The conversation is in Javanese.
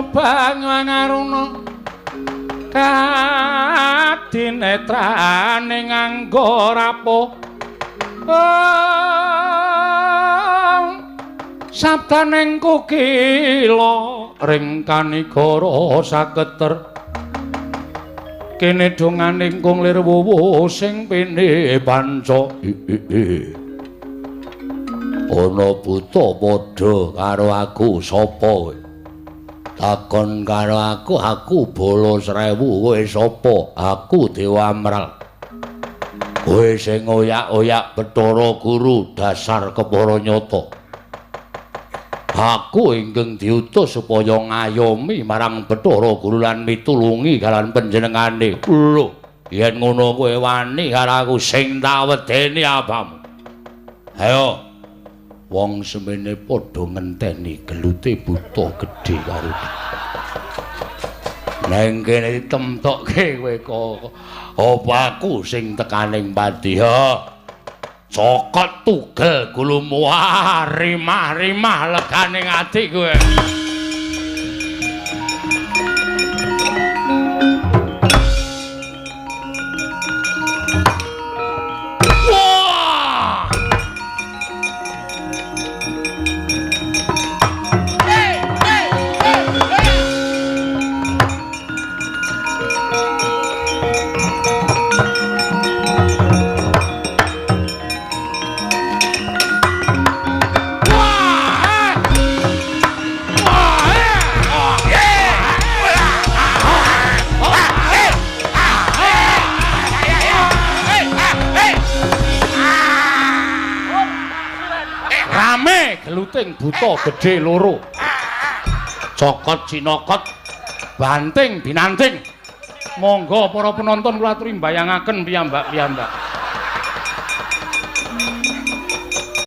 banyu angaruna kadinetrane nganggo rapuh sabdaning kukila ring kanigara saketer kene donganing kung lir wuwu sing pene panca. Ana buta padha karo aku sapa kowe? Takon karo aku, aku bala 1000, kowe sapa? Aku Dewa Amral. Kowe sing oyak-oyak Bathara Guru dasar kepara nyata. Aku ingkang diutus supaya ngayomi marang Bathara Guru lan mitulungi kalian panjenengane. Lho, yen ngono kowe wani karo aku sing tak wedeni apamu? Ayo. Wong semene padha ngenteni gelute buta gedhe karo neng kene ditemtokke kowe kok. Apa aku sing tekaning pati? Cokot tugel gulumu, rimah-rimah legane ati kowe. Geluting buta gedhe loro, cokot cinokot banting binanting. Monggo para penonton kula aturi mbayangaken piyambak-piyambak.